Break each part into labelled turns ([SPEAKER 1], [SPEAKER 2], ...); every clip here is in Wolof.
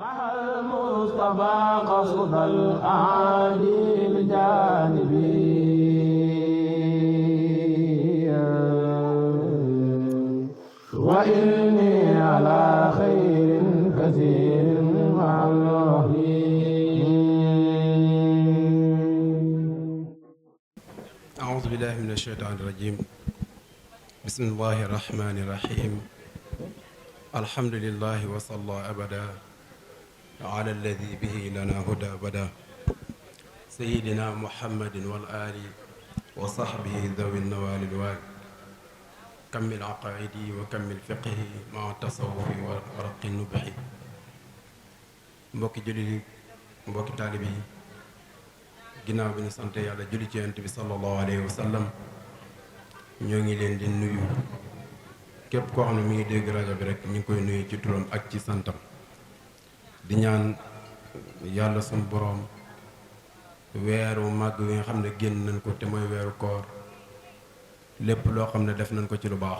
[SPEAKER 1] مع المصطفى قصد الأعادي الجانبي وإني على خير كثير مع
[SPEAKER 2] أعوذ بالله من الشيطان الرجيم بسم الله الرحمن الرحيم الحمد لله وصلى أبدا على الذي به لنا هدى بدا سيدنا محمد والآل وصحبه ذوي النوال الوال كمل عقائدي وكمل فقهي مع التصوف ورق النبح mbokki jullit yi mbokki taalibe yi ginnaaw bi ñu sant yàlla julli ci yonent bi sallallahu alayhi wa sallam ñoo ngi leen di nuyu képp koo xam ne mi ngi dégg rajo bi rek ñu ngi koy nuyu ci turam ak ci santam di ñaan yàlla suñu boroom weeru màgg wi nga xam ne génn nañ ko te mooy weeru koor lépp loo xam ne def nañ ko ci lu baax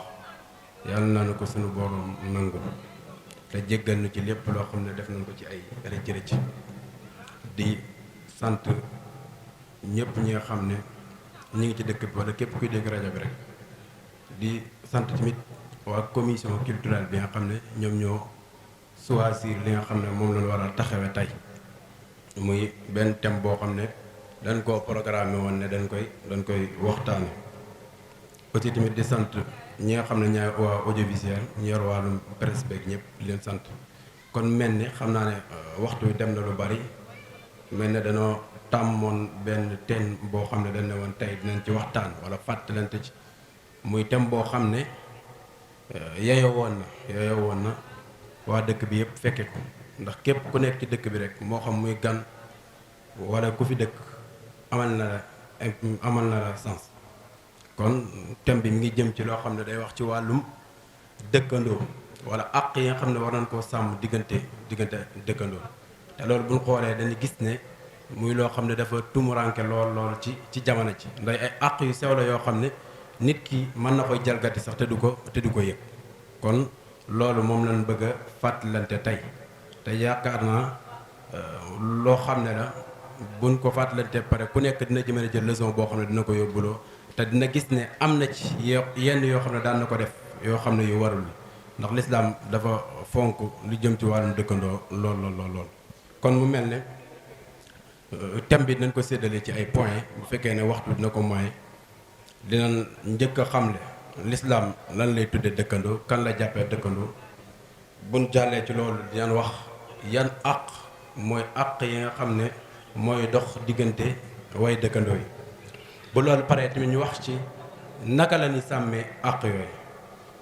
[SPEAKER 2] yàlla nañu ko suñu boroom nangu te jéggal nu ci lépp loo xam ne def nañ ko ci ay rëcc-rëcc di sant ñëpp ñi nga xam ne ñu ngi ci dëkk bi wala képp kuy dégg rajo bi rek di sant tamit waa commission culturelle bi nga xam ne ñoom ñoo choisir li nga xam ne moom lañu war a taxawe tey muy benn thème boo xam ne dañ koo programmé woon ne dañ koy waxtaane aussi tamit di sant ñi nga xam ne ñaay waa audiovisuel ñu yor wàllum presse beeg ñëpp di leen sant kon mel ni xam naa ne waxtu wi dem na lu bari mel ne dañoo tàmmoon benn thème boo xam ne dañ ne woon tey dinañ ci waxtaan wala fàttalante ci muy thème boo xam ne yeyoo woon na waa dëkk bi yëpp fekke ko ndax képp ku nekk ci dëkk bi rek moo xam muy gan wala ku fi dëkk amal na la sens kon thème bi mi ngi jëm ci loo xam ne day wax ci wàllum dëkkandoo wala àq yi nga xam ne war nañ koo sàmm diggante dëkkandoo te loolu bu ñu xoolee dañu gis ne muy loo xam ne dafa tumuranke lool ci jamono ci nday ay àq yu sew la yoo xam ne nit ki mën na koy jalgati sax te du ko yëg kon loolu moom lañ bëgg a fàttalante tey te yaakaar naa loo xam ne la buñ ko fàttalante pare ku nekk dina ci mën a jël leçon boo xam ne dina ko yóbbuloo te dina gis ne am na ci yenn yoo xam ne daan na ko def yoo xam ne yu warul ndax lislaam dafa fonk lu jëm ci wàllum dëkkandoo lool kon mu mel ne thème bi dinañ ko séddale ci ay points bu fekkee ne waxtu dina ko moyen dinañ njëkk a xamle lislaam lan lay tudde dëkkandoo kan la jàppee dëkkandoo buñ jàllee ci loolu dinañ wax yan àq mooy àq yi nga xam ne mooy dox diggante way dëkkandoo yi bu loolu paree tamit ñu wax ci naka la ñuy sàmmee àq yooyu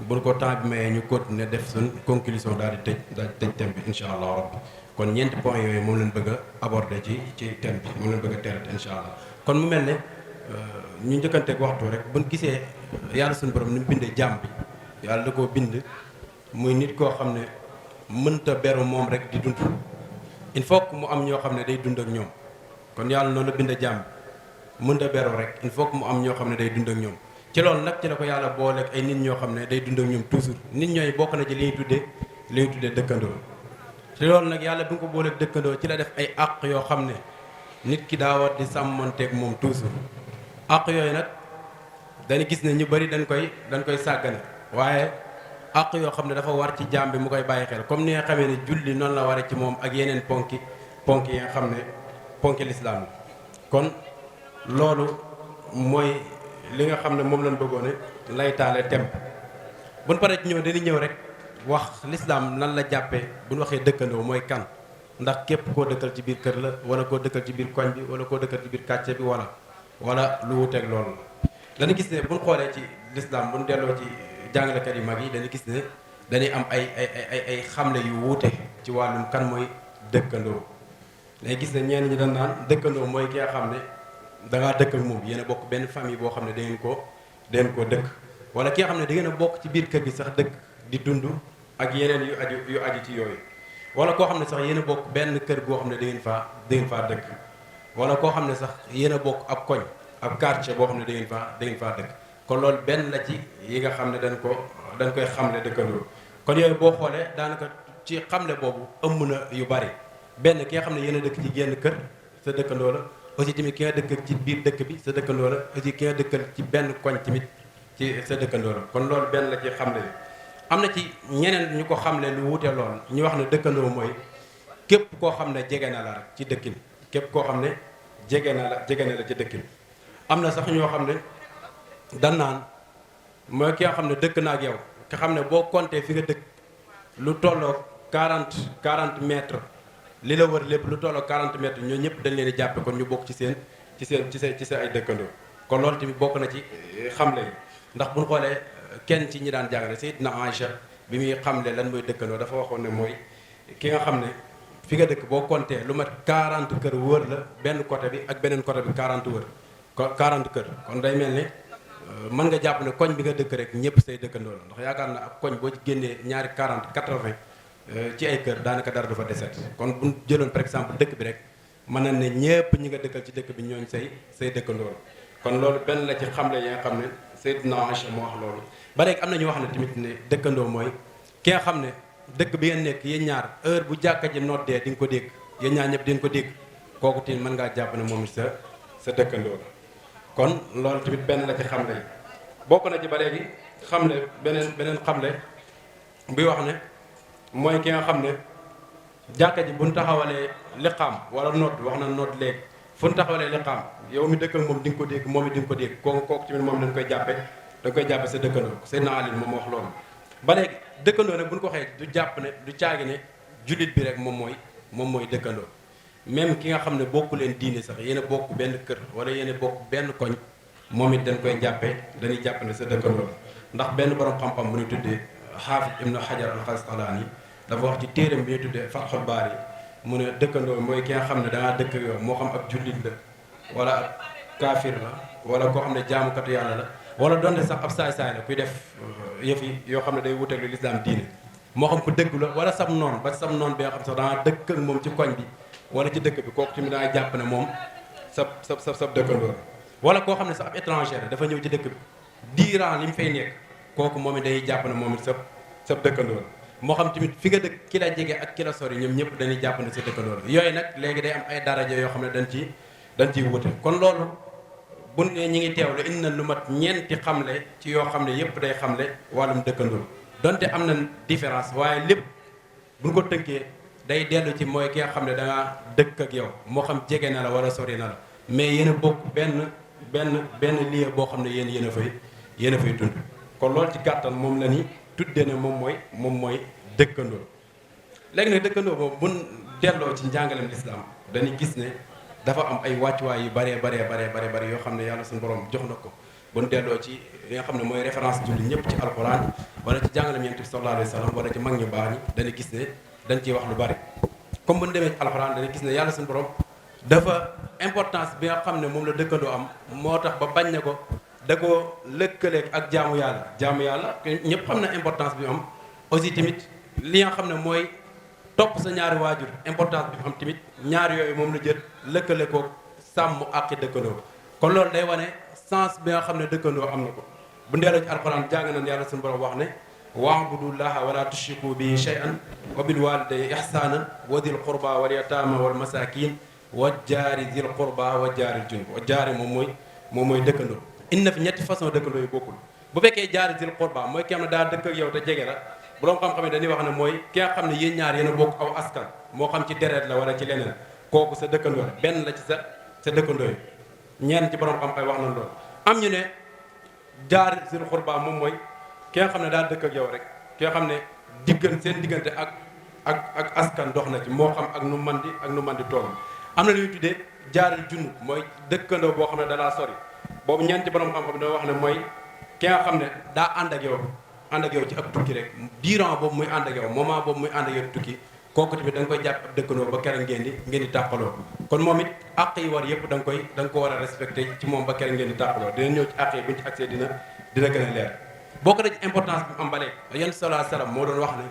[SPEAKER 2] bu ko temps bi mayee ñu continuer def suñ conclusion daal di tëj thème bi incha allah rabbi kon ñeenti point yooyu moom leen bëgg a aborder ci thème bi moom leen bëgg a terat incha allah kon mu mel ne ñu njëkkanteeg waxtu rek buñ gisee yàlla suñu borom ni mu bindee jàmm bi yàlla da koo bind muy nit koo xam ne mënta beru moom rek di dund il faut que mu am ñoo xam ne day dund ak ñoom kon yàlla noonu la bindee jàmm bi mënta beru rek il faut que mu am ñoo xam ne day dund ak ñoom ci loolu nag ci la ko yàlla booleeg ay nit ñoo xam ne day dund ak ñoom toujours nit ñooy bokk na ci li ñuy tuddee dëkkandoo ci loolu nag yàlla bi nga ko booleeg dëkkandoo ci la def ay àq yoo xam ne nit ki daa war di sàmmanteeg moom toujours àq yooyu nag dañu gis ne ñu bari dañ koy sàggane waaye àq yoo xam ne dafa war ci jaam bi mu koy bàyyi xel comme ni nga xamee ne julli noonu la waree ci moom ak yeneen ponk yi nga xam ne ponki lislaam la kon loolu mooy li nga xam ne moom lañ bëggoone lay taale tem buñ paree ci dañuy ñëw rek wax lislaam nan la jàppee bu ñu waxee dëkkandoo mooy kan ndax képp koo dëkkal ci biir kër la wala koo dëkkal ci biir koñ bi wala koo dëkkal ci biir quartier bi wala lu wuteeg loolu dañu gis ne buñ xoolee ci lislaam buñ delloo ci jàngalekat yu mag yi dañu gis ne dañuy am ay xamle yu wuute ci wàllum kan mooy dëkkandoo dañuy gis ne ñenn ñi dañ naan dëkkandoo mooy ki nga xam ne dangaa dëkk ak moom yéen a bokk benn famille boo xam ne da ngeen koo dëkk wala ki nga xam ne da ngeen a bokk ci biir kër gi sax dëkk di dund ak yeneen yu aju ci yooyu wala koo xam ne sax yéen a bokk benn kër goo xam ne da ngeen faa dëkk wala koo xam ne sax yéen a bokk ab koñ ab quartier boo xam ne da ngeen faa dëkk kon loolu benn la ci yi nga xam ne dañ koy xamle dëkkandoo kon yooyu boo xoolee daanaka ci xamle boobu ëmb na yu bari benn ki nga xam ne yéen a dëkk ci génn kër sa dëkkandoo la aussi tamit ki nga dëkk ci biir dëkk bi sa dëkkandoo la aussi ki nga dëkkal ci benn koñ tamit ci sa dëkkandoo la kon loolu benn la ci xamle am na ci ñeneen ñu ko xamle lu wuute lool ñu wax ne dëkkandoo mooy képp koo xam ne jege na la rek ci dëkkin képp koo xam ne jege na la ci dëkkin am na sax ñoo xam ne dan naan mooy ki nga xam ne dëkk na ak yow nga xam ne boo compté fi nga dëkk lu tolloo 40 mètres li la wër lépp lu tolloo 40 mètres ñoo ñëpp dañ leen di jàppe kon ñu bokk ci seen ay dëkkandoo kon loolu tamit bokk na ci xamle yi ndax bu ñu xoolee kenn ci ñi daan jàngale Seydina Aïcha bi muy xamle lan mooy dëkkandoo dafa waxoon ne mooy ki nga xam ne fi nga dëkk boo compté lu mat 40 kër wër la benn côté bi ak beneen côté bi 40 kër kon day mel ne mën nga jàpp ne koñ bi nga dëkk rek ñëpp say dëkkandoo la ndax yaakaar na ab koñ boo ci génnee ñaari 80 ci ay kër daanaka dara dafa deset kon bu ñu jëloon par exemple dëkk bi rek mën na ne ñëpp ñi nga dëkkal ci dëkk bi ñooñ say dëkkandoo la kon loolu benn la ci xamle yi nga xam ne Seydina Aïcha moo wax loolu ba léegi am na ñu wax ne tamit ne dëkkandoo mooy ki nga xam ne dëkk bi ngeen nekk yéen ñaar heure bu jàkka ji noddee di nga ko dégg yéen ñaar ñëpp di nga ko dégg kooku tamit mën ngaa jàpp ne moom it sa dëkkandoo la kon loolu tamit benn la ci xamle yi bokk na ci ba léegi xamle beneen xamle buy wax ne mooy ki nga xam ne jàkka ji bu ñu taxawalee liqaam wala nodd wax na nodd léegi fu ñu taxawalee liqaam yow mi dëkk ak moom di nga ko dégg moom it di nga ko dégg kooku tamit moom dañ koy jàppe sa dëkkandoo Seydina Ali moom wax loolu ba léegi dëkkandoo nag bu ñu ko waxee du jàpp ne du caagi ne jullit bi rek moom mooy dëkkandoo même ki nga xam ne bokku leen diine sax yéen a bokk benn kër wala yéen a bokk benn koñ moom it dañ koy dañuy jàpp ne sa dëkkandoo ndax benn borom xam-xam bu ñu tuddee Xaafis ibnu Xajar al-Xasqalaani dafa wax ci téeram bi ñu tuddee Fathul Baari mu ne dëkkandoo mooy ki nga xam ne dangaa dëkk yow moo xam ab jullit la wala ab kaafir la wala koo xam ne jaamukatu yàlla la wala donte sax ab saay-saay la kuy def yëf yi yoo xam ne day wuteeg lu lislaam diine moo xam ko dëgg la wala sam noon ba sam noon bi nga xam sax dangaa dëkk ak moom ci koñ bi wala ci dëkk bi kooku tamit danga jàpp ne moom sa dëkkandoo la wala koo xam ne sax ab étranger dafa ñëw ci dëkk bi diiran li mu fay nekk kooku moom it day jàpp ne moom it sa dëkkandoo la moo xam tamit fi nga dëkk ki la jege ak ki la sori ñoom ñëpp dañuy jàpp ne sa dëkkandoo la yooyu nag léegi day am ay daraja yoo xam ne dañ ciy wute kon loolu bu ne ñi ngi teewlu indi na lu mat ñeenti xamle ci yoo xam ne yëpp day xamle wàllum dëkkandoo donte am na différence waaye lépp buñ ko tënkee day dellu ci mooy ki nga xam ne dangaa dëkk ak yow moo xam jege na la wala sori na la mais yéen a bokk benn lieu boo xam ne yéen a fay dund kon loolu ci gàttal moom la ni tuddee ne moom mooy dëkkandoo léegi nag dëkkandoo boobu buñ delloo ci njàngalem lislaam dañuy gis ne dafa am ay wàccuwaay yu baree yoo xam ne yàlla suñu borom jox na ko buñ delloo ci li nga xam ne mooy référence julli ñëpp ci alquran wala ci jàngalem yonent bi sallallahu alayhi wa sallam wala ci mag ñu baax ñi dañuy gis ne dañ ciy wax lu bari comme buñ demee ci alquran dañuy gis ne yàlla suñu borom dafa importance bi nga xam ne moom la dëkkandoo am moo tax ba bañ ne ko da ko lëkkaleeg ak jaamu yàlla ñëpp xam na importance bi am aussi tamit li nga xam ne mooy topp sa ñaari waajur importance bi am tamit ñaar yooyu moom la jël lëkkale ko sàmm àqi dëkkandoo kon loolu day wane sens bi nga xam ne dëkkandoo am na ko bu ndeeloo ci alxuraan jàng nañ yàlla suñu borom wax ne wa'budullaha wala tushriku bihi shay'an wa bil walidayni ihsanan wa dil qurba wal yatama wal masakin wa jaari dil qurba wa jaaril junub wa jaari moom mooy dëkkandoo indi na fi ñetti façon dëkkandoo yu bokkul bu fekkee jaari dil qurba mooy ki xam ne daa dëkk ak yow te jege la boroom xam-xam yi dañuy wax ne mooy ki nga xam ne yéen ñaar yéen a bokk aw askan moo xam ci deret la wala ci leneen kooku sa dëkkandoo la benn la ci sa dëkkandoo yi ñenn ci boroom xam-xam wax nañ loolu am ñu ne jaari dil qurba moom mooy ki nga xam ne daa dëkk ak yow rek ki nga xam ne seen diggante ak askan dox na ci moo xam ak nu man di toll am na lu ñuy tuddee jaaril junub mooy dëkkandoo boo xam ne dalaa sori boobu ñeent ci borom xam-xam doo wax ne mooy ki nga xam ne daa ànd ak yow ci ab tukki rek durant boobu muy ànd ak yow moment boobu muy ànd ak yow tukki kooku tamit da nga koy jàpp ab dëkkandoo ba keroog ngeen di tàqaloo kon moom it àq yi war yëpp da nga ko war a respecté ci moom ba keroog ngeen di tàqaloo dina ñëw ci àq yi buñu ci accès dina gën a leer bokk na ci importance bi am balee yonent sallallahu alayhi wasallam moo doon wax ne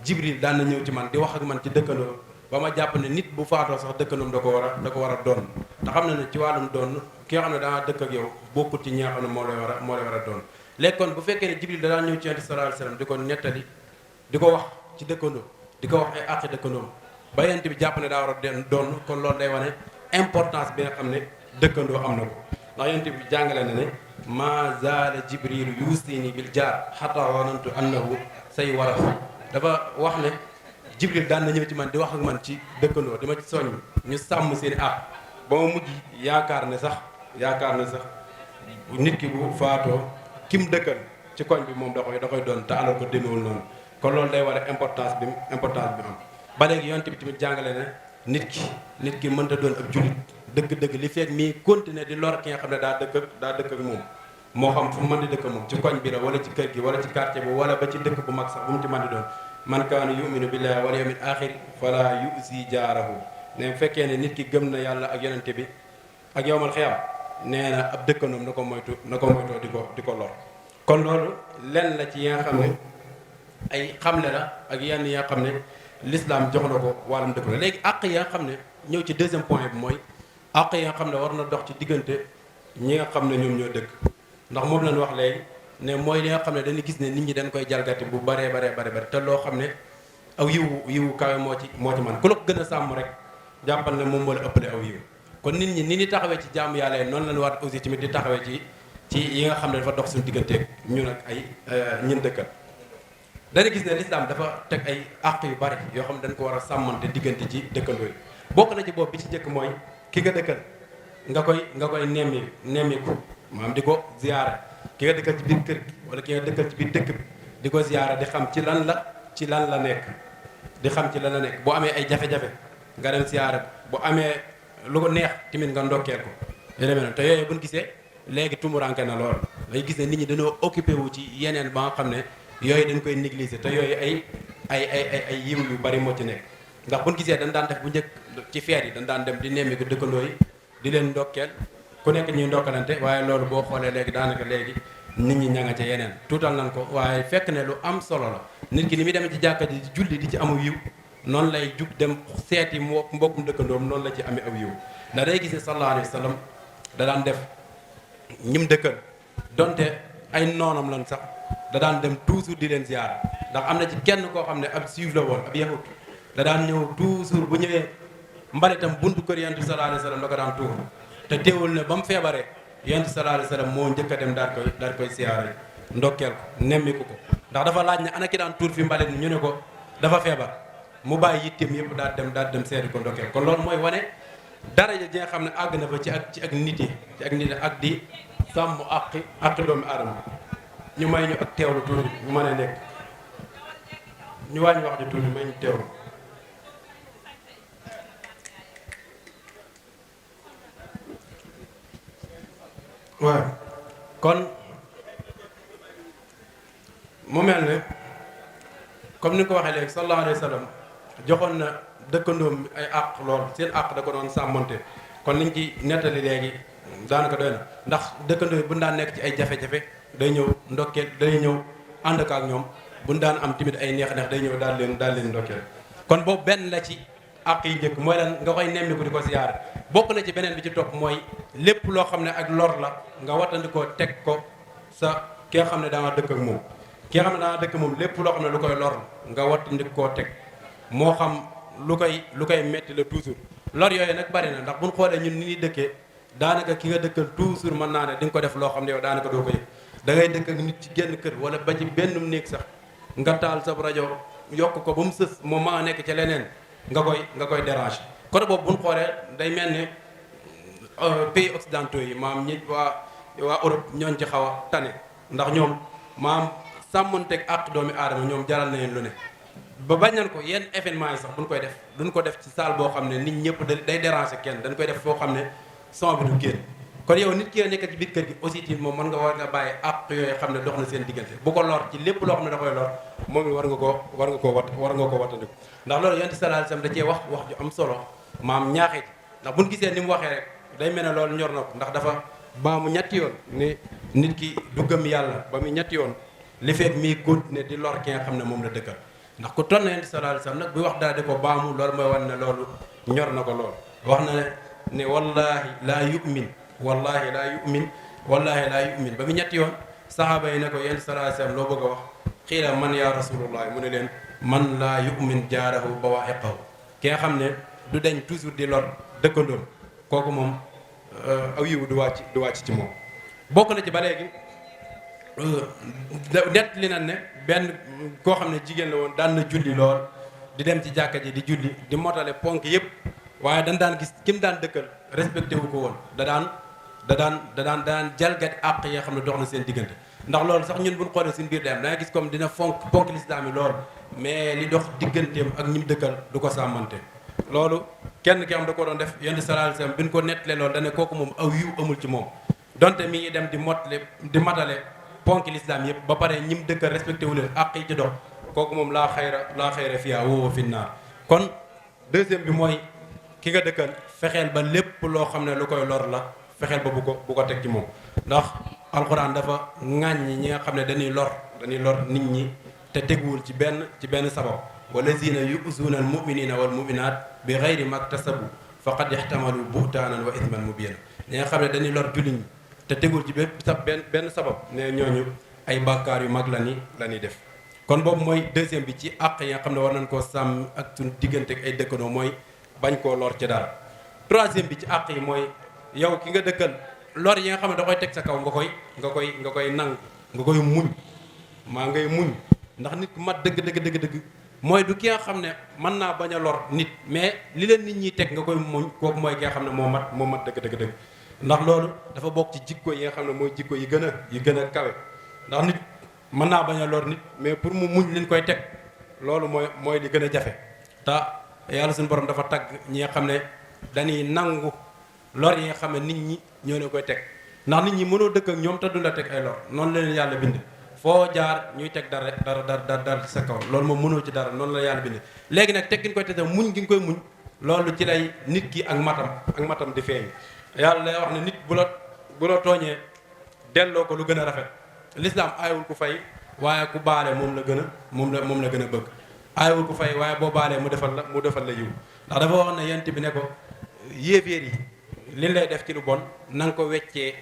[SPEAKER 2] Jibril daan na ñëw ci man di wax ak man ci dëkkandoo ba ma jàpp ne nit bu faatoo sax dëkkandoom da ko war a doon te xam na ne ci wàllum doon ki nga xam ne dangaa dëkk ak yow bokkut ci ñi nga xam ne moo lay war a doon léegi kon bu fekkee ne Jibril danaa ñëw ci Yonent sallallahu alayhi wasallam di ko nettali di ko wax ci dëkkandoo di ko wax ay àqi dëkkandoom ba yonent bi jàpp ne daa war a doon kon loolu day wane importance bi nga xam ne dëkkandoo am na ko ndax yonent bi jàngale na ne ma zaala jibrilu yuusini bil jaar xata wanantu annahu say waraf dafa wax ne jibril daan na ñëw ci man di wax ak man ci dëkkandoo dama ci soññ ñu sàmm seen àq ba ma mujj yaakaar ne sax nit ki bu faatoo kim dëkkal ci koñ bi moom da koy doon te alal ko demeewul noonu kon loolu day war a importance bi am ba léegi yonent bi tamit jàngale ne nit ki mënta doon ab jullit dëgg-dëgg li fekk mii continuer di lor ki nga xam ne daa dëkk ak moom moo xam fu mu mën di dëkk moom ci koñ bi la wala ci kër gi wala ci quartier bi wala ba ci dëkk bu mag sax bu mu ci mën di doon man kaana yuminu billahi wal yawmil axir fala yusi jaarahu ne bu fekkee ne nit ki gëm na yàlla ak yonente bi ak yowmal xiyam nee na ab dëkkandoom na ko moytoo di ko lor kon loolu lenn la ci yi nga xam ne ay xamle la ak yenn yi nga xam ne l'islam jox na ko wàllum dëkk la léegi àq yi nga xam ne ñëw ci deuxième point bi mooy àq yi nga xam ne war na dox ci diggante ñi nga xam ne ñoom ñoo dëkk ndax moom lañ wax léegi ne mooy li nga xam ne dañuy gis ne nit ñi dañ koy jalgati bu baree te loo xam ne aw yiwu kawe moo ci man ku la ko gën a sàmm rek jàppal ne moom moo la ëppale aw yiw kon nit ñi ni ñuy taxawee ci jaamu yàlla yi noonu lañ war aussi tamit di taxawee ci yi nga xam ne dafa dox suñu digganteeg ñun ak ay ñun dëkkal dana gis ne l'islam dafa teg ay àq yu bari yoo xam ne dañ ko war a sàmmante diggante ci dëkkandoo yi bokk na ci boobu bi ci njëkk mooy ki nga dëkkal nga koy nemmiku maanaam di ko ziyaara ki nga dëkkal ci biir kër gi wala ki nga dëkkal ci biir dëkk bi di ko ziyaara di xam ci lan la nekk boo amee ay jafe-jafe nga dem ziyaara bu amee lu ko neex tamit nga ndokkeel ko te yooyu buñ gisee léegi tumuranke na lool day gis ne nit ñi dañoo occupé wu ci yeneen ba nga xam ne yooyu dañ koy négliger te yooyu ay yiw yu bari moo ci nekk ndax buñ gisee dañ daan def bu njëkk ci feet yi dañ daan dem di nemmi ko dëkkandoo yi di leen ndokkeel ku nekk ñuy ndokkalante waaye loolu boo xoolee léegi daanaka léegi nit ñi ña nga ca yeneen tuutal nañ ko waaye fekk ne lu am solo la nit ki ni muy demee ci jàkka ji julli di ci amu yiw noonu lay jug dem seeti mbokkum dëkkandoom noonu la ci amee aw yiw ndax day gis ne sallallahu alayhi wa sallam da daan def ñim dëkkal donte ay noonam lan sax da daan dem toujours di leen ziyaara ndax am na ci kenn koo xam ne ab juif la woon ab yahut da daan ñëw toujours bu ñëwee mbalitam buntu kër yonent bi sallallahu alayhi wa sallam da ko daan tuur te teewul ne ba mu feebaree yonent bi sallallahu alayhi wa sallam moo njëkk a dem daal koy siyaare ndokkeel ko nemmiku ko ndax dafa laaj ne ana ki daan tuur fi mbalit ñu ne ko dafa feebar mu bàyyi yitteem yëpp daal dem seeti ko ndokkeel kon loolu mooy wane daraja ji nga xam ne àgg na fa ci ak nit yi ak di sàmm àq doomu aadama ñu may ñu ak teewlu tuuti ñu mën a nekk ñu wàññi wax ji tuuti may ñu teewlu waaw kon mu mel ne comme ni nga ko waxee léegi sallallahu alayhi wa sallam joxoon na dëkkandoom ay àq lool seen àq da ko doon sàmmante kon liñ ci nettali léegi daanaka doy na ndax dëkkandoo yi bu ñu daan nekk ci ay jafe-jafe day ñëw ndokkeel day ñëw ànd ak ñoom bu ñu daan am tamit ay neex-neex day ñëw daal leen ndokkeel kon boobu benn la ci àq yi njëkk mooy lan nga koy nemmiku di ko siyaare bokk na ci beneen bi ci topp mooy lépp loo xam ne ak lor la nga wattandikoo teg ko sa ki nga xam ne daa dëkk ak moom ki nga xam ne daa dëkk moom lépp loo xam ne lu koy lor nga wattandikoo teg moo xam lu koy metti la toujours lor yooyu nag bari na ndax buñ xoolee ñun ni ñuy dëkkee daanaka ki nga dëkkal toujours mën naa ne di nga ko def loo xam ne yow daanaka doo ko yëg da ngay dëkk ak nit ci genn kër wala ba ci benn néeg sax nga taal sa rajo yokk ko ba mu sës moom maa nekk ca leneen nga koy déranger côté boobu buñ xoolee day mel ni pays occidentaux yi maam ñi waa Europe ñooñ ci xaw a tane ndax ñoom maam sàmmanteeg àq doomi aadama ñoom jaral na leen lu ne ba bañ nañ ko yenn événement yi sax buñ koy def duñ ko def ci salle boo xam ne nit ñëpp day déranger kenn dañ koy def foo xam ne son bi du génn kon yow nit ki nekk ci biir kër gi aussi tamit moom mën nga war nga bàyyi àq yooyu xam ne dox na seen diggante bu ko lor ci lépp loo xam ne da koy lor moom it war nga koo wattandiku ndax loolu yonent sallallahu alayhi wasallam da cee wax ju am solo maam ñaaxee ci ndax buñ gisee ni mu waxee rek day mel ne loolu ñor na ko ndax dafa baamu ñetti yoon ni nit ki du gëm yàlla ba mu ñetti yoon li fekk mii continuer di lor ki nga xam ne moom la dëkkal ndax ku toll na yonent sallallahu alayhi wasallam nag buy wax dara di ko baamu loolu mooy wan ne loolu ñor na ko lool wax na ne wallahi laa yu'min ba mu ñetti yoon saxaaba yi ne ko yonent sallallahu alayhi wasallam loo bëgg a wax xiila man yaa rasulullah mu ne leen man laa yu'min jaarahu bawaa'iqahu ki nga xam ne du deñ toujours di lor dëkkandoom kooku moom aw yiw du wàcc ci moom. bokk na ci ba léegi nett li na ne benn koo xam ne jigéen la woon daan na julli lool di dem ci jàkka ji di julli di motale ponk yëpp waaye daan gis ki mu daan dëkkal respecté wu ko woon da daan jalgati àq yi nga xam ne dox na seen diggante. ndax loolu sax ñun buñ xoolee suñu biir dem da nga gis comme dina ponk lislaam yi lool mais li dox digganteem ak ñim dëkkal du ko sàmmante. loolu kenn ki am da ko doon def yonent sallallahu alayhi wasallam bi ñu ko nettalee loolu dane kooku moom aw yiw amul ci moom donte mi ngi dem di matale ponk lislaam yëpp ba pare ñim dëkkal respecté wu leen àq yi ci dox kooku moom laa xayra fiha wa huwa fi naar. kon deuxième bi mooy ki nga dëkkal fexeel ba lépp loo xam ne lu koy lor la fexeel ba bu ko teg ci moom. ndax alxuraan dafa ŋàññi ñi nga xam ne dañuy lor nit ñi te teguwul ci benn sabab walazina yu'zuuna al muminina wal muminaat bi gayri maktasabu faqad ihtamalu buhtaanan wa ithman mubina ñi nga xam ne dañuy lor jullit ñi te tegul ci benn sabab ne ñooñu ay bàkkaar yu mag la ñuy def. kon boobu mooy deuxième bi ci àq yi nga xam ne war nañ koo sàmm ak suñu diggante ak ay dëkkandoo mooy bañ koo lor ci dara. troisième bi ci àq yi mooy yow ki nga dëkkal lor yi nga xam ne da koy teg sa kaw nga koy nangu nga koy muñ maa ngay muñ ndax nit ku mat dëgg mooy du ki nga xam ne mën naa bañ a lor nit mais li leen nit ñi teg nga koy muñ kooku mooy ki nga xam ne moo mat dëgg ndax loolu dafa bokk ci jikko yi nga xam ne mooy jikko yi gën a kawe. ndax nit mën naa bañ a lor nit mais pour mu muñ liñ koy teg loolu mooy li gën a jafe te yàlla suñu borom dafa tagg ñi nga xam ne dañuy nangu lor yi nga xam ne nit ñi ñoo leen koy teg ndax nit ñi mënoo dëkk ak ñoom te du la teg ay lor noonu la leen yàlla bind foo jaar ñuy teg dara sa kaw loolu moom mënoo ci dara noonu la yàlla bind. léegi nag teg gi ñu koy teg muñ gi nga koy muñ loolu ci lay nit ki ak matam di feeñ yàlla lay wax ne nit bu la tooñee delloo ko lu gën a rafet l'islam aayewul ku fay waaye ku baale moom la gën a bëgg aayewul ku fay waaye boo baalee mu defal la yiw ndax dafa wax ne yent bi ne ko yéeféer yi liñ lay def ci lu bon na nga ko weccee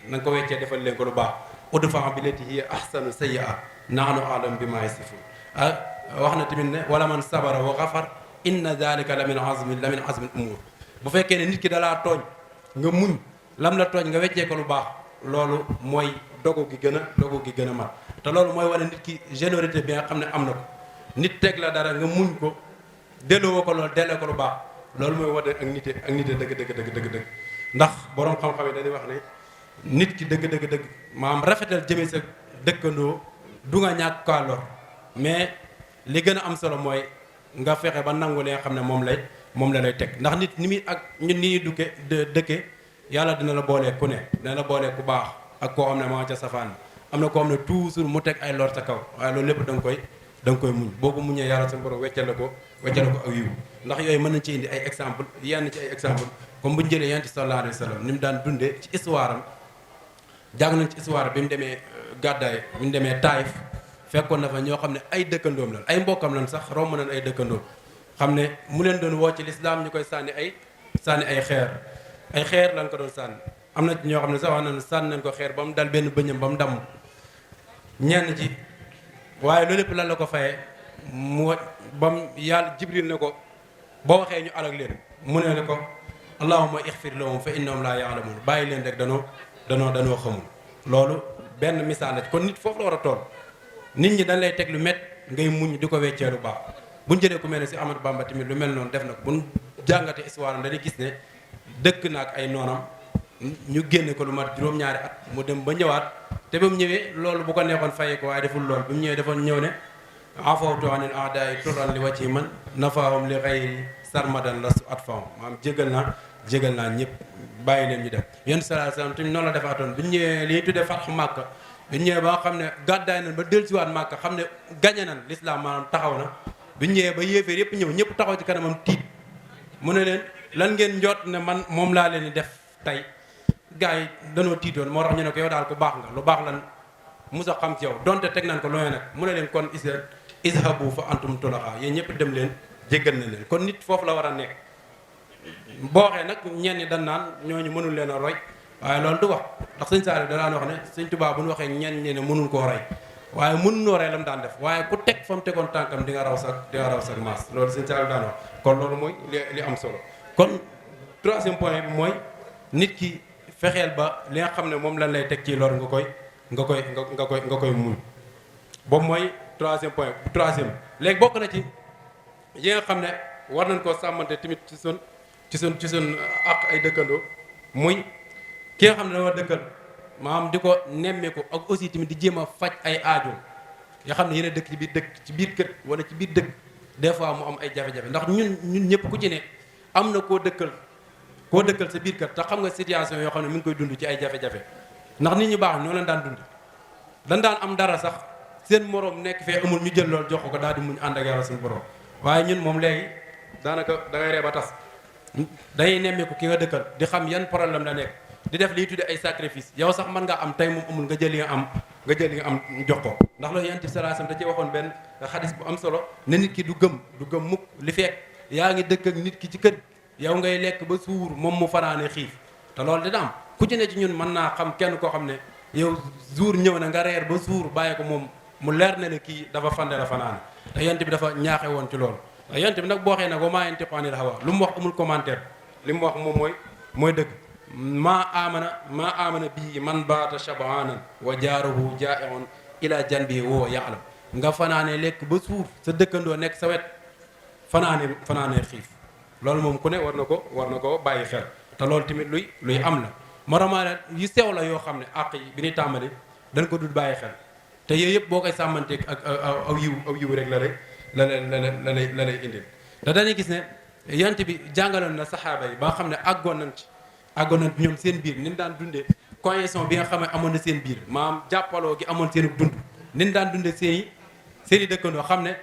[SPEAKER 2] defal leen ko lu baax udfa billati hiya ahsanu sayyi'a nahnu a'lamu bima yasifun wax na tamit ne wala man sabara wa ghafar inna dhalika la min azmi umur bu fekkee ne nit ki dalaa tooñ nga muñ lam la tooñ nga weccee ko lu baax loolu mooy dogu gi gën a mat te loolu mooy wane nit ki générosité bi nga xam ne am na ko nit teg la dara nga muñ ko delloo ko loolu delloo ko lu baax loolu mooy wane ak nite dëgg ndax borom xam-xam yi dañuy wax ne nit ki dëgg maanaam rafetal jëmee sa dëkkandoo du nga ñàkk kaa lor mais li gën a am solo mooy nga fexe ba nangu li nga xam ne moom la lay teg ndax nit ni muy ak ñun ni ñuy dëkke yàlla dina la boolee ku ne dina la boolee ku baax ak koo xam ne maa ca safaan am na koo xam ne toujours mu teg ay lor sa kaw waaye loolu lépp da nga koy muñ boo ko muñee yàlla sa borom weccale la ko ak yiw ndax yooyu mën nañ ci indi ay exemple yenn ci ay exemple comme bu ñu jëlee yonent sallallahu alayhi wa sallam ni mu daan dundee ci histoire am jàng nañ ci histoire bi mu demee gàddaay bi mu demee Taïf fekkoon na fa ñoo xam ne ay dëkkandoom lan ay mbokkam lan sax romb nañ ay dëkkandoom xam ne mu leen doon woo ci lislaam ñu koy sànni ay xeer lan ko doon sànni am na ñoo xam ne sax wax nañ sànni nañ ko xeer ba mu dal benn bëñam ba mu damm ñenn ci waaye loolu lépp lan la ko fayee mu ba mu yàlla Jibril ne ko boo waxee ñu alag leen mu ne ko allahumma ixfir lahum fa innahum la ya'lamun bàyyi leen rek danoo xamul loolu benn misaal la kon nit foofu la war a toll nit ñi dañ lay teg lu met ngay muñ di ko weccee lu baax bu ñu jëlee ku mel ne si Amadou Bamba tamit lu mel noonu def na ko bu ñu jàngatee histoire am dañuy gis ne dëkk na ak ay noonam ñu génne ko lu mat juróom-ñaari at mu dem ba ñëwaat te ba mu ñëwee loolu bu ko neexoon fayee ko waaye deful loolu bi mu ñëwee dafa ñëw ne afawtu anil a'da'i turran li wajhi man nafaahum li ghayri sarmadan lastu atfahum maanaam jégal naa ñëpp bàyyi leen ñu dem yonent sallallahu alayhi wasallam tamit noonu la defaatoon bi ñu ñëwee li ñuy tuddee fatxu Màkka bi ñu ñëwee ba nga xam ne gàddaay nañ ba dellusiwaat Màkka xam ne gañe nañ l'islam maanaam taxaw na bi ñu ñëwee ba yéeféer yëpp ñëpp taxaw ci kanamam tiit mu ne leen lan ngeen njot ne man moom laa leen di def tey gars yi danoo tiitoon moo tax ñu ne ko yow daal ku baax nga lu baax lan musa xam ci yow donte teg nañ ko looy nag mu ne leen kon izhabu fa antum tulaqa yéen ñëpp dem leen jéggal na leen kon nit foofu la war a nekk boo waxee nag ñenn ñi dañ naan ñooñu mënul leen a roy waaye loolu du wax ndax sëñ Saaliw da daan wax ne sëñ Tuubaa bu ñu waxee ñenn ñi ne mënul koo roy waaye mën nooree la mu daan def waaye ku teg fa mu tegoon tànkam di nga raw sa maas loolu sëñ Saliou daan wax kon loolu mooy li am solo. kon troisième point bi mooy nit ki fexeel ba li nga xam ne moom lañ lay teg ci lor nga koy muñ boobu mooy troisième point léegi bokk na ci yi nga xam ne war nañ koo sàmmante tamit ci sun ak ay dëkkandoo muy ki nga xam ne dafa dëkkal maanaam di ko nemmeeku ak aussi tamit di jéem a faj ay aajo yoo xam ne yéen a dëkk ci biir kër wala ci biir dëkk des fois mu am ay jafe-jafe ndax ñun ñëpp ku ci ne am na koo dëkkal sa biir kër te xam nga situation yoo xam ne mi ngi koy dund ci ay jafe-jafe ndax nit ñu baax ñoo leen daan dund dañ daan am dara sax seen moroom nekk fee amul ñu jël loolu jox ko daal di muñ ànd ak yàlla suñu borom waaye ñun moom léegi daanaka da ngay ree ba tas day nemmeeku ki nga dëkkal di xam yan problème la nekk di def liy tudde ay sacrifice yow sax mën nga am tey moom amul nga jël li nga am jox ko ndax loolu yonent bi sallallahu alayhi wasallam da ci waxoon benn xadis bu am solo ne nit ki du gëm mukk li fekk yaa ngi dëkk ak nit ki ci kër yow ngay lekk ba suur moom mu fanaane xiif te loolu dina am ku ci ne ci ñun mën naa xam kenn koo xam ne yow jour ñëw na nga reer ba suur bàyyi ko moom mu leer ne ne kii dafa fande la fanaane te yonent bi dafa ñaaxe woon ci loolu yonent bi nag boo xee nag wa maa yantiqu anil hawa lu mu wax amul commentaire li mu wax moom mooy dëgg maa amana bii man baata shabaanan wa jaaruhu jaa'iun ila janbihi wa huwa ya'lam nga fanaane lekk ba suur sa dëkkandoo nekk sa wet fanaane xiif loolu moom ku ne war na ko bàyyi xel te loolu tamit luy am la moromaa yu sew la yoo xam ne àq yi bi ñuy tàmbali dañ ko dul bàyyi xel te yooyu yëpp boo koy sàmmanteeg ak aw yiw rek la lay indil te dañuy gis ne yonent bi jàngaloon na saxaaba yi ba nga xam ne àggoon nañ ñoom seen biir ni ñu daan dundee cohésion bi nga xam ne amoon na seen biir maam jàppaloo gi amoon seen dund ni ñu daan dundee seen i dëkkandoo xam ne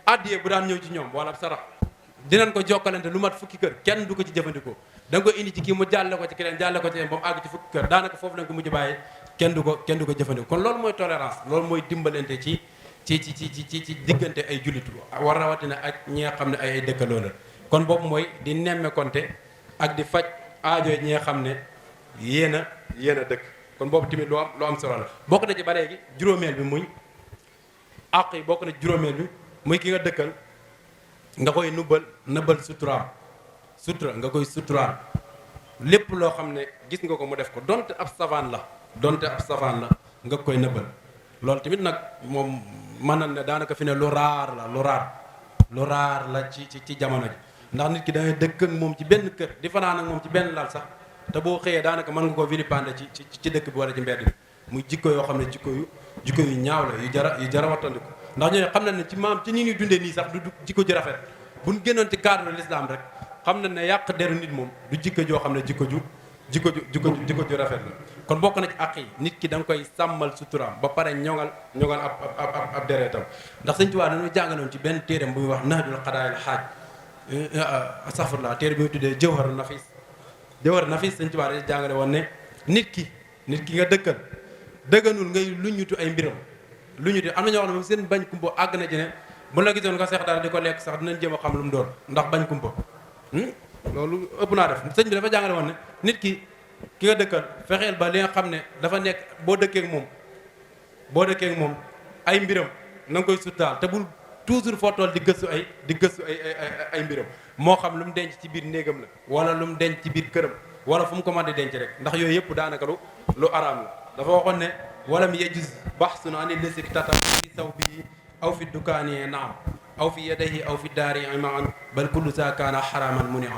[SPEAKER 2] addiye bu daan ñëw ci ñoom wala sarax dinañ ko jokkalante lu mat fukki kër kenn du ko ci jëfandikoo da nga ko indi ci kii mu jàlle ko ci keneen jàlle ko ci ba mu àgg ci fukki kër daanaka foofu lañ ko mujj bàyyi kenn du ko jëfandikoo kon loolu mooy tolérance loolu mooy dimbalante ci diggante ay jullit war rawatina ak ñi nga xam ne ay dëkkandoo la kon boobu mooy di nemmekonte ak di faj aajo ñi nga xam ne yéen a dëkk kon boobu tamit lu am solo la bokk na ci ba léegi juróomeel bi muy àq yi bokk na ci juróomeel bi muy ki nga dëkkal nga koy nëbbal sutura nga koy suturaal lépp loo xam ne gis nga ko mu def ko donte ab savaan la nga koy nëbbal loolu tamit nag moom mën na ne daanaka fi ne lu raar la ci jamono ji ndax nit ki da ngay dëkk ak moom ci benn kër di fanaan ak moom ci benn lal sax te boo xëyee daanaka mën nga koo vilipender ci dëkk bi wala ci mbedd bi muy jikko yoo xam ne jikko yu ñaaw la yu jara wattandiku ndax ñooñu xam nañ ne ci ni ñuy dundee nii sax du jikko ju rafet buñ génnoon ci cadre de l'islam rek xam nañ ne yàq deru nit moom du jikko joo xam ne jikko ju rafet la kon bokk na ci àq yi nit ki da nga koy sàmmal suturaam ba pare ñoŋal ab deretam ndax Sëñ Tuubaa dañu jàngaloon ci benn téeram bu muy wax Nahjul Qadaa'il Haaj astaghfirullah téere bi muy tuddee Jawharu Nafis Sëñ Tuubaa dañu jàngale woon ne nit ki nga dëgganul ngay luñutu ay mbiram luñutu am na ñoo xam ne moom seen bañ kumpa àgg na ci ne bu la gisoon nga seex dara di ko lekk sax dinañ jéem a xam lu mu doon ndax bañ kumpa loolu ëpp naa def sëñ bi dafa jàngale woon ne nit ki nga dëkkal fexeel ba li nga xam ne dafa nekk boo dëkkee ak moom ay mbiram na nga koy suttaal te bul toujours foo toll di gëstu ay mbiram moo xam lu mu denc ci biir néegam la wala lu mu denc ci biir këram wala fu mu ko mën di denc rek ndax yooyu yëpp daanaka lu araam la dafa waxoon ne walam yajuz bahsun ani lesi tata fi sawbihi aw fi dukaani naam aw fi yadayhi aw fi daari imaan bal kullu sa kaana xaraman munia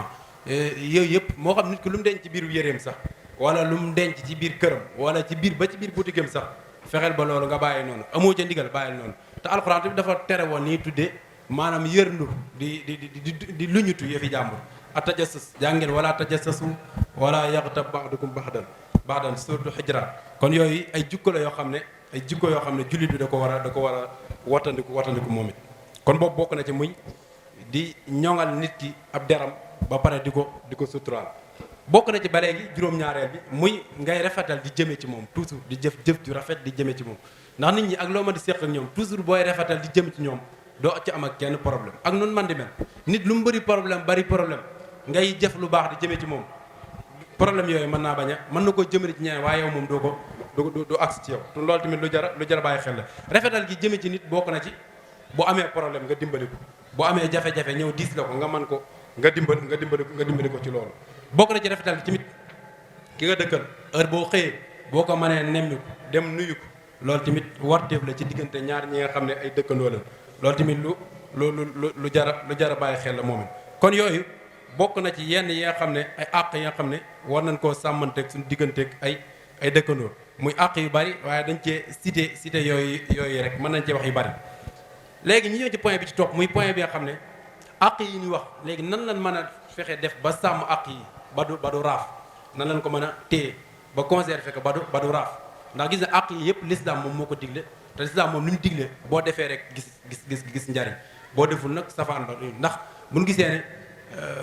[SPEAKER 2] yooyu yëpp moo xam nit ki lu mu denc ci biir yéreem sax wala lu mu denc ci biir këram wala ci biir boutique sax fexeel ba loolu nga bàyyi noonu amoo ca ndigal bàyyil noonu te alxuraan tamit dafa tere woon nii tuddee maanaam yërndu di luñutu yëfi jàmbur a tajassus jàngeen wala tajassasu wala yaxtab ba'dukum ba'dan surtout Hijraat kon yooyu ay jikko la yoo xam ne jullit bi da ko war a wattandiku moom it kon boobu bokk na ci muy di ñoŋal nit ki ab deram ba pare di ko suturaal bokk na ci ba léegi juróom-ñaareel bi muy ngay rafetal di jëme ci moom toujours di jëf ju rafet di jëme ci moom ndax nit ñi ak loo ma di seq ak ñoom toujours booy rafetal di jëm ci ñoom doo ci am ak kenn problème ak noonu man di mel nit lu mu bari problème ngay jëf lu baax di jëme ci moom problème yooyu mën na koo jëmale ci ñeneen waaye yow moom doo du agsi ci yow te loolu tamit lu jar a bàyyi xel la. rafetal gi jëme ci nit bokk na ci bu amee problème nga dimbali ko bu amee jafe-jafe ñëw diis la ko nga man ko nga dimbali ko ci loolu. bokk na ci rafetal gi tamit ki nga dëkkal heure boo xëyee boo ko mënee nemmi ko dem nuyu ko loolu tamit warteef la ci diggante ñaar ñi nga xam ne ay dëkkandoo la loolu tamit lu jar a bàyyi xel la moom it. kon yooyu bokk na ci yenn yi nga xam ne ay àq yi nga xam ne war nañ koo sàmmanteeg suñu digganteeg ay dëkkandoo muy àq yu bari waaye dañ cee cité yooyu rek mën nañ cee wax yu bari. léegi ñu ñëw ci point bi ci topp muy point bi nga xam ne àq yi ñuy wax léegi nan lañ mën a fexe def ba sàmm àq yi ba du raaf nan lañ ko mën a téye ba conserver ko ba du raaf ndax gis na àq yi yëpp l'islam moom moo ko digle te l'islam moom lu ñu digle boo defee rek gis njariñ boo deful nag safaan ba ndax buñ gisee ne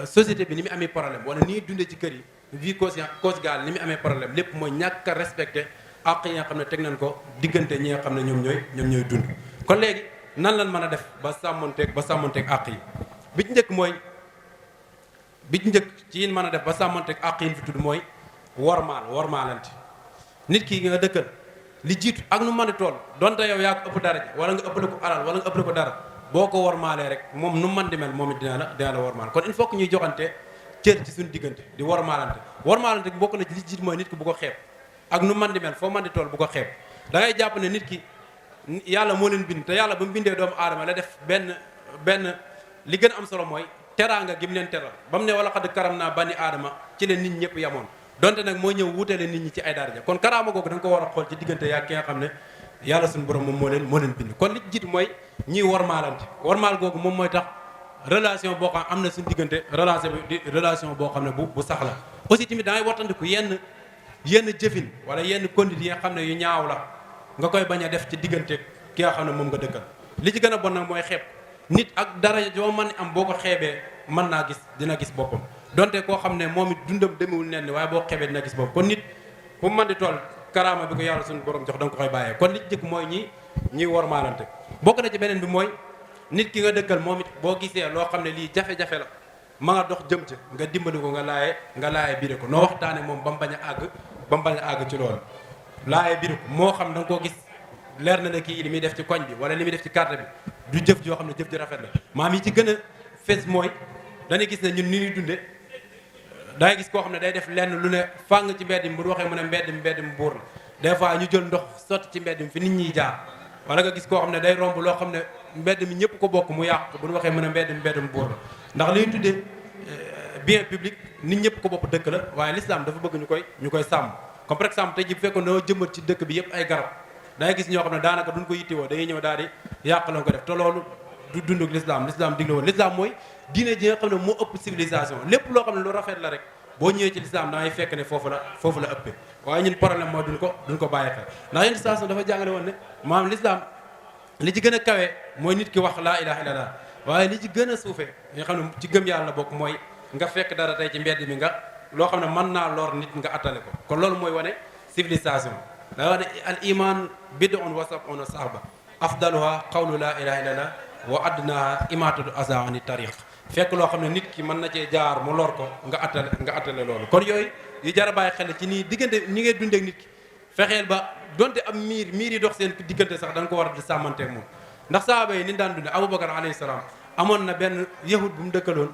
[SPEAKER 2] société bi ni mu amee problème wala ni ñuy dundee ci kër yi vie conjugale ni mu amee problème lépp mooy ñàkk a respecté àq yi nga xam ne teg nañ ko diggante ñi nga xam ne ñoom ñooy dund. kon léegi nan lañ mën a def ba sàmmonteeg àq yi bi ci njëkk ci yin mën a def ba sàmmonteeg àq yi fi tudd mooy wormaalante nit ki nga dëkkal li jiitu ak nu mën a toll donte yow yaa ko ëpp daraja wala nga ëppale ko alal wala nga ëppale ko dara boo ko wormaalee rek moom nu mën di mel moom it dina la wormaal kon il faut que ñuy joxante cër ci suñu diggante di wormaalante bokk na ci li jiitu mooy nit ki bu ko xeeb ak nu mën di mel foo mën di toll bu ko xeeb da ngay jàpp ne nit ki yàlla moo leen bind te yàlla ba mu bindee doomu aadama la def benn li gën a am solo mooy teraanga gi mu leen teral ba mu ne wala xad karam naa bani aadama ci leen nit ñëpp yamoon donte nag mooy ñëw wutale nit ñi ci ay daraja kon karaama googu da nga ko war a xool ci diggante yaa ki nga xam ne yàlla suñu borom moom moo leen bind kon li jiitu mooy ñiy wormaalante wormaal googu moom mooy tax relation boo xam am na suñu diggante relation boo xam ne bu sax la aussi tamit da ngay wattandiku yenn jëfin wala yenn conduite yi nga xam ne yu ñaaw la nga koy bañ a def ci diggante ki nga xam ne moom nga dëkkal li ci gën a bon nag mooy xeeb nit ak daraja joo mën am boo ko xeebee mën naa dina gis boppam donte koo xam ne moom it dundam demewul nen waaye boo xeebee dina gis boppam kon nit fu mu mën di toll karaama bi ko yàlla suñu borom jox da nga ko koy bàyyee kon li ci jëkk mooy ñiy wormaalante bokk na ci beneen bi mooy nit ki nga dëkkal moom it boo gisee loo xam ne lii jafe-jafe la ma nga dox jëm ca nga dimbali ko nga laaye biire ko noo waxtaane moom ba mu bañ a àgg ci loolu laaye biire ko moo xam da nga koo gis leer na ne kii li muy def ci koñ bi wala li muy def ci carte bi du jëf joo xam ne jëf ji rafet la maam yi ci gën a fees mooy dañuy gis ne ñun ni ñuy dunde dangay gis koo xam ne day def lenn lu ne fàng ci mbedd mi bu waxee mu ne mbedd mi buur la des fois ñu jël ndox sotti ci mbedd mi fi nit ñiy jaar wala nga gis koo xam ne day romb loo xam ne mbedd mi ñëpp ko bokk mu yàq bu ñu waxee mu ne mbedd mi buur la ndax li ñuy tuddee bien public nit ñëpp ko bopp dëkk la waaye l'islam dafa bëgg ñu koy sàmm comme par exemple tey ji bu fekkoon dañoo jëmbat ci dëkk bi yëpp ay garab dangay gis ñoo xam ne daanaka duñ ko yittewoo dañuy ñëw daal di yàq la ko def te loolu du dunduk l'islam digle woon l'islam mooy diine ji nga xam ne moo ëpp civilisation lépp loo xam ne lu rafet la rek boo ñëwee ci l'islam dangay fekk ne foofu la ëppee waaye ñun problème mooy duñ ko bàyyi xel ndax yenn station dafa jàngale woon ne maanaam l'islam li ci gën a kawe mooy nit ki wax laa ilaha illallah waaye li ci gën a suufee nga xam ne ci gëm yàlla la bokk mooy nga fekk dara tey ci mbedd mi nga loo xam ne mën naa lor nit nga attale ko kon loolu mooy wane civilisation da wax ne al iman bid'un wa sab'una sahaba afdaluha qawlu laa ilaha illallah wa adnaha imatatu aza ani tariq fekk loo xam ne nit ki mën na cee jaar mu lor ko nga attale loolu kon yooyu yu jar a bàyyi xel ci nii diggante ñi ngay dundee ak nit ki fexeel ba donte am miir yi dox seen diggante sax da nga ko war a di sàmmanteeg moom ndax sahaaba yi ni daan dunde Aboubacar alayhi salaam amoon na benn yahud bu mu dëkkaloon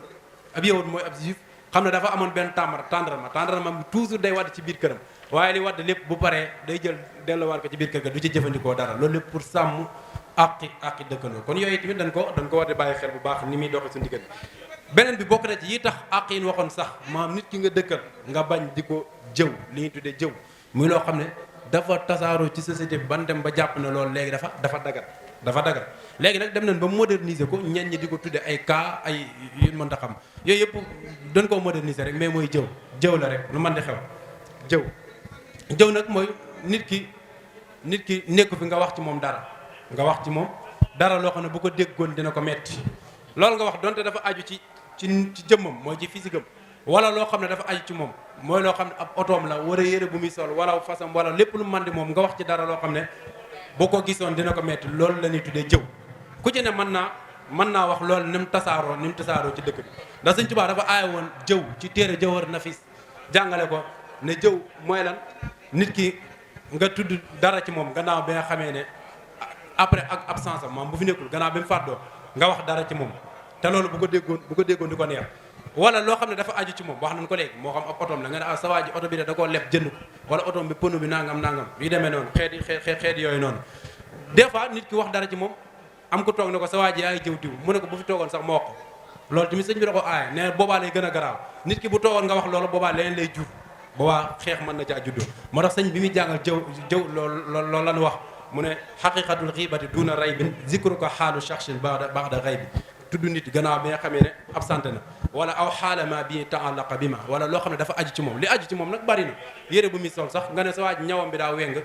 [SPEAKER 2] ab yahud mooy ab juif xam ne dafa amoon benn tàndarma bi toujours day wadd ci biir këram waaye li wadd lépp bu paree day jël delluwaat ko ci biir kër ga du ci jëfandikoo dara loolu lépp pour sàmm àqi dëkkandoo kon yooyu tamit dañ ko war di bàyyi xel bu baax ni muy doxee suñu diggante beneen bi bokk na ci yi tax àq yi waxoon sax maam nit ki nga dëkkal nga bañ di ko jëw li ñuy tuddee jëw muy loo xam ne dafa tasaaroo ci société bi ban dem ba jàpp ne loolu léegi dafa dagat léegi nag dem nañ ba moderniser ko ñenn ñi di ko tuddee ay cas ay yu mën a xam yooyu yëpp dañ koo moderniser rek mais mooy jëw la rek lu mën di xew jëw nag mooy nit ki nekku fi nga wax ci moom dara loo xam ne bu ko déggoon dina ko metti loolu nga wax donte dafa aju ci jëmmam mooy ci physique am wala loo xam ne dafa aju ci moom mooy loo xam ne ab otoom la war a yére bu muy sol wala fasam wala lépp lu mën di moom nga wax ci dara loo xam ne boo ko gisoon dina ko metti loolu la ñuy tuddee jëw ku ci ne mën naa wax loolu ni mu tasaaroo ci dëkk bi ndax Sëñ Tuubaa dafa aaya woon jëw ci téere Jawhar Nafis jàngale ko ne jëw mooy lan nit ki nga tudd dara ci moom gannaaw bi nga xamee ne après ak absence am moom bu fi nekkul gannaaw bi mu fàddoo nga wax dara ci moom te loolu bu ko déggoon di ko neex wala loo xam ne dafa aju ci moom wax nañ ko léegi moo xam ab otoom la nga ne sa waa ji oto bi da koo leb jënd ko wala otoom bi pënu bi nangam yu demee noonu xeeti yooyu noonu des fois nit ki wax dara ci moom am ko toog ne ko sa waa ji yaa ngi jëw diw mu ne ko bu fi toogoon sax ma wax ko loolu tamit sëñ bi da ko aaye ne boobaa lay gën a garaaw nit ki bu toogoon nga wax loolu boobaa leneen lay jur boobaa xeex mën na caa juddoo moo tax sëñ bi muy jàngal jëw loolu lan wax mu ne xaqiqatul xiibati duna raybin zikruka xaalu shakhsin ba'da ghaybi tudd nit gannaaw bi nga xamee ne absenté na wala aw xaalama bi ta'allaqa bi ma wala loo xam ne dafa aju ci moom li aju ci moom nag bari na yére bu muy sol sax nga ne sa waaj ñawam bi daa weng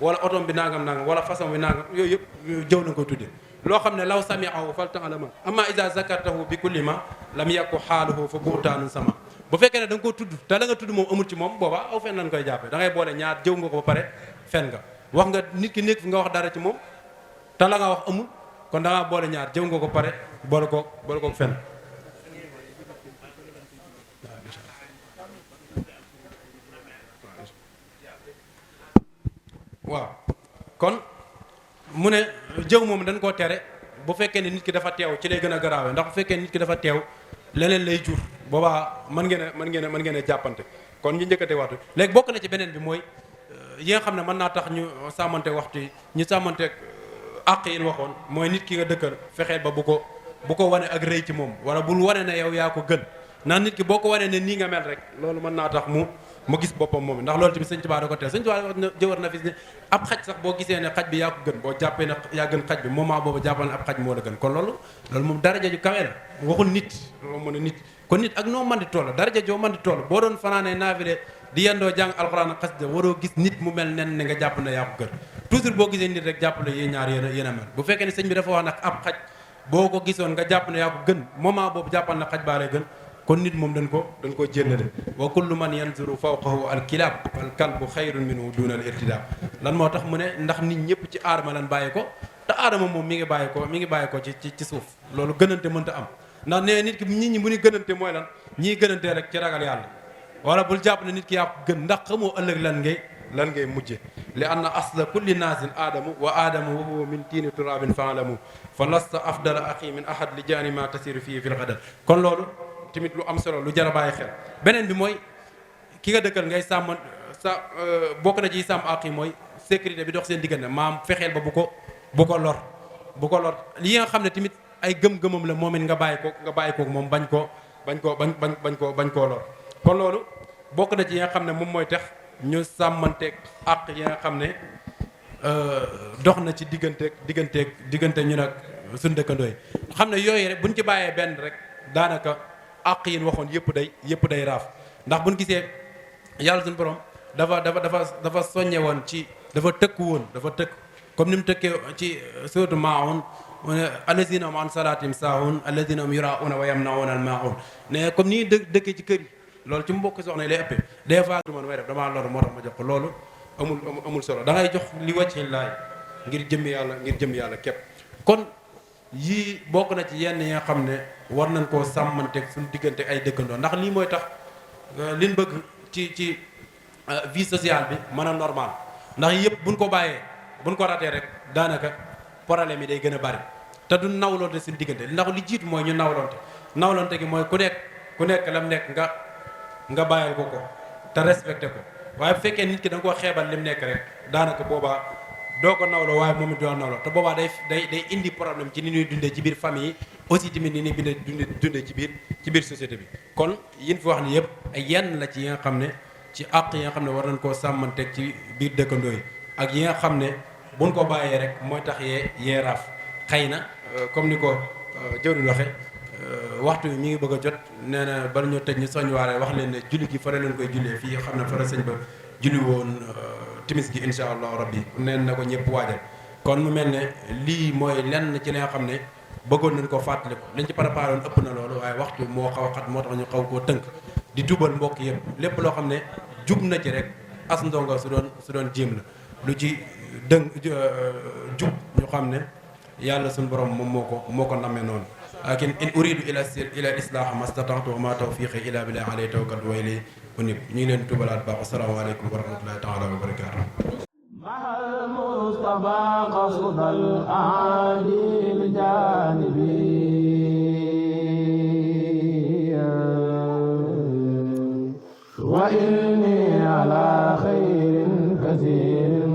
[SPEAKER 2] wala otom bi nangam wala façon bi nangam yooyu yëpp jëw na ko tudde loo xam ne law sami'ahu fal ta'lama amma iza zakartahu bi kulli ma lam yakku xaaluhu fa bu'taanun sama bu fekkee ne da nga ko tudd te la nga tudd moom amul ci moom boobaa aw fen lañ koy jàppee da ngay boole ñaar jëw nga ko ba pare fen nga wax nga nit ki nekk fi nga wax dara ci moom te la nga wax amul kon da ngaa boole ñaar jëw nga ko pare boole ko fen waaw kon mu ne jëw moom dañ koo tere bu fekkee ne nit ki dafa teew ci lay gën a garaawee ndax bu fekkee nit ki dafa teew leneen lay jur boobaa mën ngeen a jàppante kon ñu njëkkate waxtu léegi bokk na ci beneen bi mooy yi nga xam ne mën naa tax ñu sàmmante waxtu yi ñu sàmmante àq yi waxoon mooy nit ki nga dëkkal fexeel ba bu ko wane ak rëy ci moom wala bul wane ne yow yaa ko gën ndax nit ki boo ko wanee ne nii nga mel rek loolu mën naa tax mu gis boppam moom ndax loolu tamit sëñ Tuubaa da ko teel sëñ Tuubaa jëwar na fi ne ab xaj sax boo gisee ne xaj bi yaa ko gën boo jàppee ne yaa gën xaj bi moment boobu jàppal ne ab xaj moo la gën kon loolu moom daraja ju kawe la waxul nit loolu mën a nit kon nit ak noo mën di toll daraja joo mën di toll boo doon fanaanee naafile di yendoo jàng alxuraan ak xasida waroo gis nit mu mel nen ne nga jàpp ne yaa ko gën toujours boo gisee nit rek jàpp ne yéen ñaar yéen a mel bu fekkee ne sëñ bi dafa wax nag ab xaj boo ko gisoon nga jàpp ne yaa ko gën moment boobu jàppal na xaj baa lay gën kon nit moom dañ ko jéllale wa kullu man yanzuru fawqahu al kilab al kalbu xayrun minhu duna al irtidab lan moo tax mu ne ndax nit ñëpp ci aadama lan bàyyi ko te aadama moom mi ngi bàyyi ko ci suuf loolu gënante mënta am ndax nee nit ñi bu ñu gënante mooy lan ñii gënantee rek ci ragal yàlla wala bul jàpp ne nit ki yaa ko gën ndax xamoo ëllëg lan ngay mujje li anna asla kulli naasin aadamu wa aadamu wa huwa min tiini turabin faalamu fa lasta afdala axi min ahad li jaani ma tasiru fii fil xadal kon loolu tamit lu am solo lu jar a bàyyi xel beneen bi mooy ki nga dëkkal ngay sàmm bokk na ci sàmm ak yi mooy sécurité bi dox seen diggante maam fexeel ba bu ko lor li nga xam ne tamit ay gëm-gëmam la moom it nga bàyyi ko moom bañ koo lor kon loolu bokk na ci yi nga xam ne moom mooy tax ñu sàmmanteeg àq yi nga xam ne dox na ci diggante ñu nag suñu dëkkandoo yi xam ne yooyu rek buñ ci bàyyee benn rek daanaka àq yi waxoon yëpp day raaf ndax buñ gisee yàlla suñu borom dafa soññe woon ci dafa tëkk comme ni mu tëkkee ci suratu Maa'un allazina hum an salaatihim saahun allazina hum yuraa'una wa yamna'una al-maa'un ne comme ni dëkkee ci kër yi loolu ci mbokk soxna yi lay ëppee des fois du man may def damaa lor moo tax ma jox ko loolu amul solo da ngay jox li wàcci laay ngir jëmmi yàlla képp kon yii bokk na ci yenn yi nga xam ne war nañ koo sàmmanteeg suñu diggante ay dëkkandoo ndax lii mooy tax liñ bëgg ci vie sociale bi mën a normal ndax yëpp buñ ko bàyyee buñ ko ratee rek daanaka problème yi day gën a bari te du nawloonte suñu diggante ndax li jiitu mooy ñu nawloonte gi mooy ku nekk lam nekk nga bàyyil ko te respecté ko waaye bu fekkee nit ki da nga koo xeebal lim nekk rek daanaka boobaa doo ko nawloo waaye moom it doo nawloo te boobaa day indi problème ci ni ñuy dundee ci biir famille yi aussi tamit ni ñuy dundee ci biir société bi kon yin fi wax ni yëpp ay yenn la ci yi nga xam ne ci àq yi nga xam ne war nañ koo sàmmanteeg ci biir dëkkandoo yi ak yi nga xam ne buñ ko bàyyee rek mooy tax yee raaf xëy na comme ni ko jëwriñ waxe waxtu bi mi ngi bëgg a jot nee na bala ñoo tëj ñu soññuwaale wax leen ne julli gi fara leen koy jullee fii xam ne fara sëñ ba julli woon timis gi insha allahu rabbi neen na ko ñëpp waajal kon mu mel ne lii mooy lenn ci li nga xam ne bëggoon nañ ko fàttaliku liñ ci préparé woon ëpp na loolu waaye waxtu moo xaw a xat moo tax ñu xaw koo tënk di tubal mbokk yëpp lépp loo xam ne jub na ci rek as ndongo su doon jéem la lu ci jub ñu xam ne yàlla suñu borom moom moo ko nammee noonu lakin in uridu ila islah mastata'tu wa ma tawfiqi illa billah alayhi tawakkaltu wa ilayhi unib. ñu ngi leen tubalaat baax asalaamaaleykum wa rahmatullahi taala wa barakaatu.
[SPEAKER 1] mahal Mustafa qasdal aadil janibi wa inni ala khairin kathirin